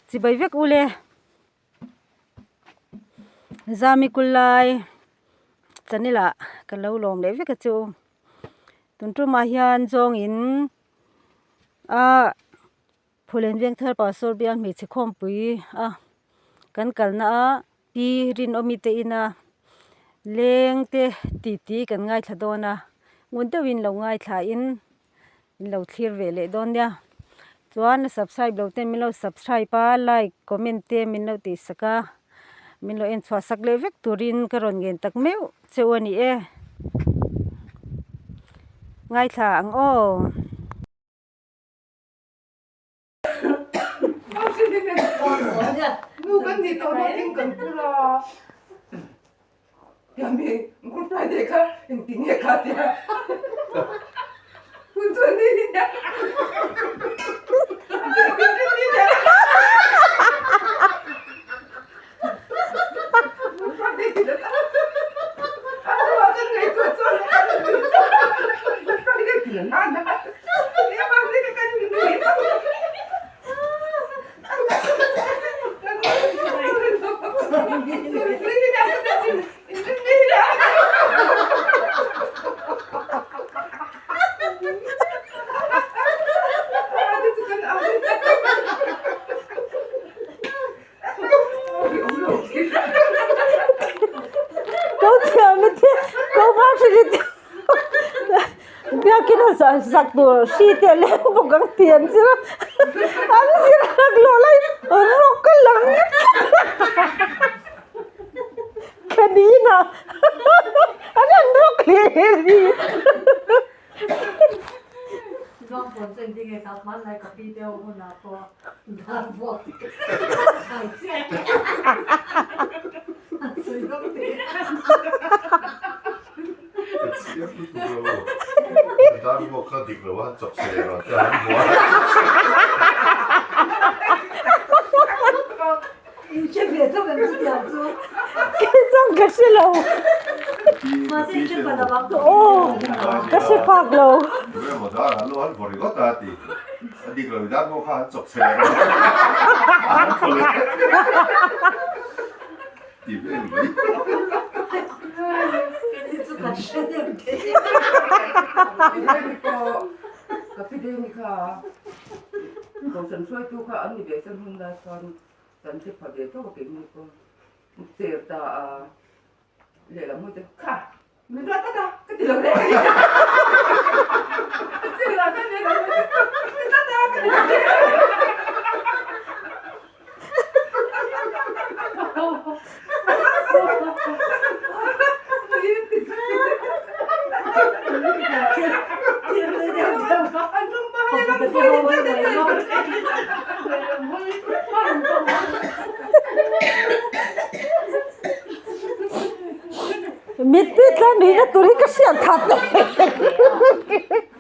Chibai vek u le. Zami Kullai channel ah ka lo lawm leh vek a chu. Tun tumah hian zawngin a Phulen Vengthar Pastor bial hmeichhe khawmpui a kan kalna a Pi Rinawmi te ina leng te titi kan ngaithla dawn a, ngun deuhin lo ngaithla in in lo thlir ve leh dawn nia. Chuan subscribe lo ten min lo subscribe a, like comment te min lo tih sak a, min lo en chhuah sak leh vek turin ka rawn ngen tak meuh cheu a ni e. Ngaithla ang aw. Nu kan nih tawh na thing kan pur a Yami Good Friday kha engtin nge kha tia hun chuan ni nia Good Friday ti la a hnuah kan ngaihtuah chuan Good Friday ti la nana Ko thiam i te ko hma hrilh i te biakin a sak tur hri te a leng bawk ang tih an zir a an zir rak lawh laiin rawk a lang ka ni inah an han rawk leh ri. Kei chuan ka hre lo aw ka hre phak lo. Kan hre pha ve tawk a keini pawh cher ta a lehlam hawi te kha min ruat tlat a ka ti lo reng a ni cher ah khan lehlam hawi te min ruat tlat a ka ti lo reng a ni. Mittui tla nuihna tur hi ka hriat that le.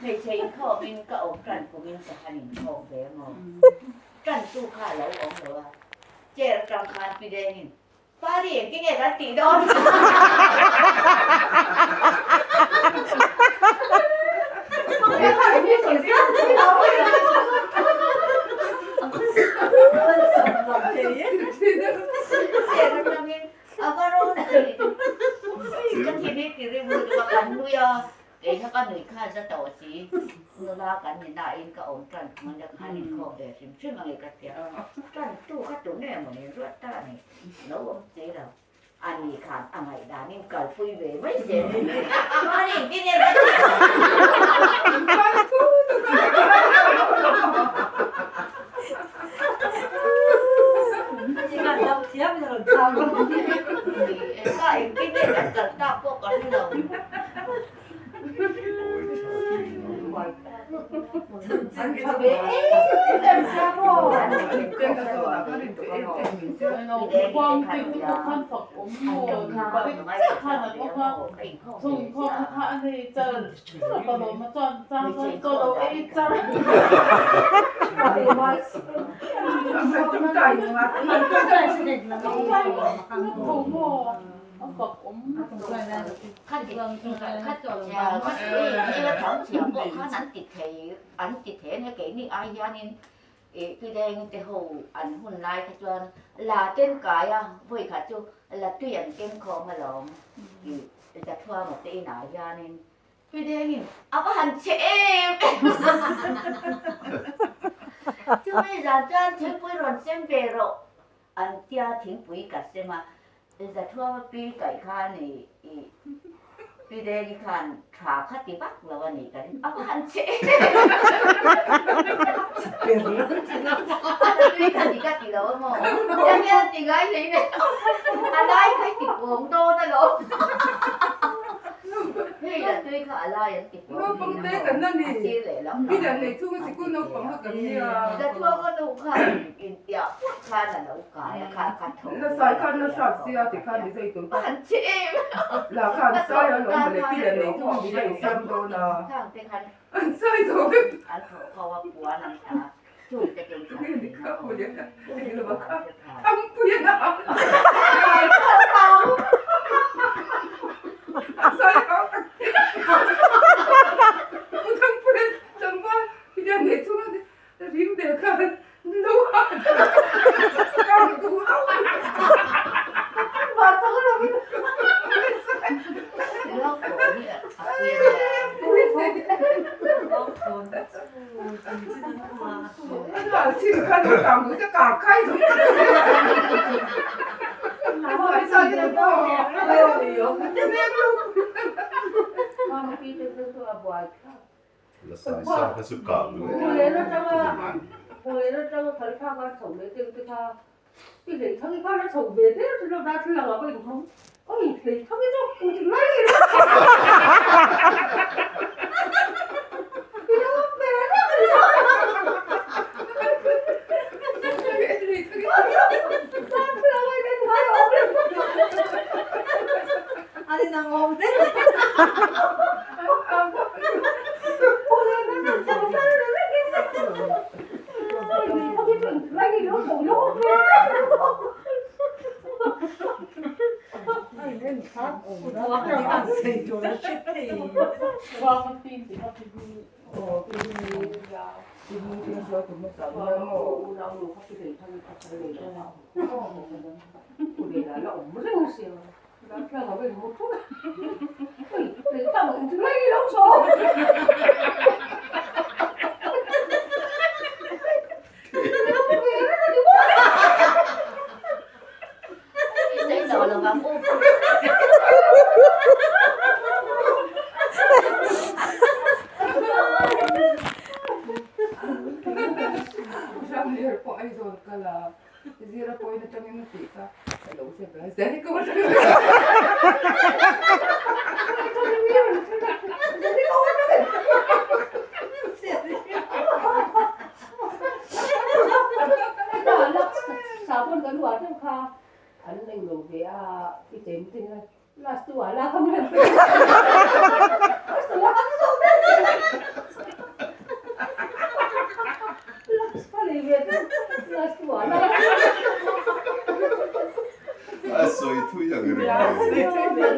Hmeichhe inkhawmin ka awm tan kumin ka han inkhawm ve maw? Tantu kha a lo awm lo a, chair atang khan pi dengin Pali engtin nge kan tih dawn? Kei kha ka nui khan za tawh si, nula kan ni nain ka awm tan hman a khan inkhawm ve hrim hrim ang i ka tia. Tan tu kha tu nge maw ni ruat ta ni, lo awm si lo. A ni khan a ngaihdanin kalpui ve mai se. Mahni engtin nge ka tih ang? Ka engtin nge kan kal tak pawh ka hre lo. Ih pi leng te ho an hun lai kha chuan la ten kai a, vawi khat chu la tui an keng khawm alawm ih Zathuama te inah hianin pi lengin a va han che em em a, chumi zan chuan thingpui rawn sem ve rawh an tia thingpui ka sem a, Zathuama pi kaih khan ih ih Pi Deli khan tha kha ti vak lo a nih ka ring. A va han che em! Tui kha ti ka ti lo a maw? Tiang hian ti ngai hlei nen a lai kha i ti pawng dawn alawm. Hei la tui kha a lai an ti pawng thin a maw? A sir leh lam lam. Zathuanga nu khan intiah put khan a lo kai a kha kha tho. Va han che em! La khan sai a lawm mawle pi leh nei chu mi a insiam dawn a. An sai zo vek. An thawh kho a puan an tla chung te kei kha ni kha pui a ni lo kha thang pui a na an sai hau tak pu thang pui tlangval pi leh nei chung a ring ve khan lo ha kang duh lo La sai sa kha chu kah lu A sawi thui ang reng mai.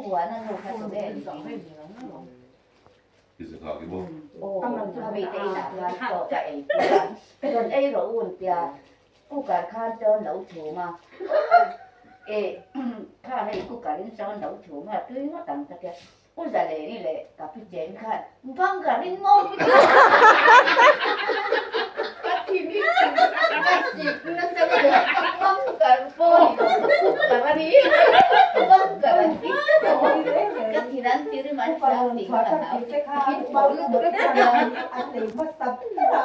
Huana nu kha tu nge ni? Aw, khami te inah khan chaw ka ei pui a, rawn ei rawh u an tia, cooker khan chaw an lo chhum a, e kha hei cooker in chaw an lo chhum a, tui ngawt ang ka tia, U Zaleni leh ka pi chen khan bunker in maw ka ka sik nasa lutuk bunker pawh ni lo cooker a ni bunker an ti ka thin an ti rim an hria tih kha ka hlau thin thaw lutuk an nei hmasa ber a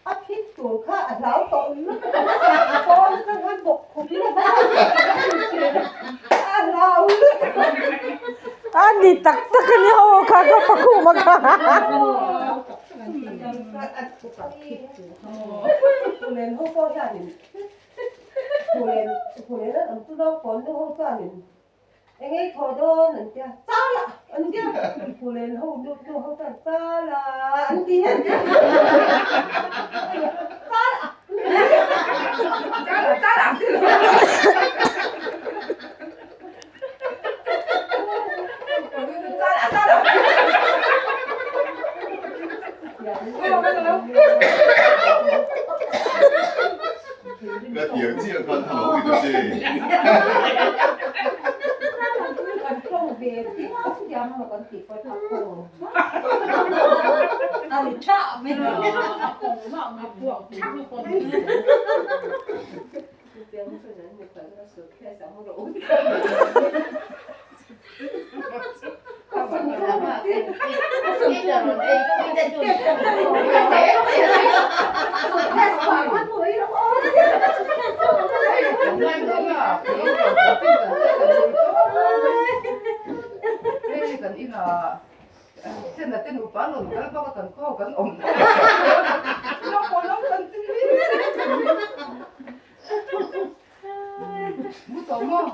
a phit tur kha a hlau tawh lutuk a pawn atang khan bawk khum lova a hlau lutuk a ni tak tak a ni ho kha ka pa khum a kha Hulen ho pawh hianin Hulen Hulen an awm chu naupang nu ho chuanin Eng ei thaw dawn an tia, Chala an tia, Phulen ho nu nu ho chuan Chala an ti an tia, Chala Chala chala an ti lo. Chala chala. Ka tiang chiah khan tha lo ni ta che. Kan inah Thena te nupa an rawn kal bawk a kan khaw kan awm Mu tawh maw?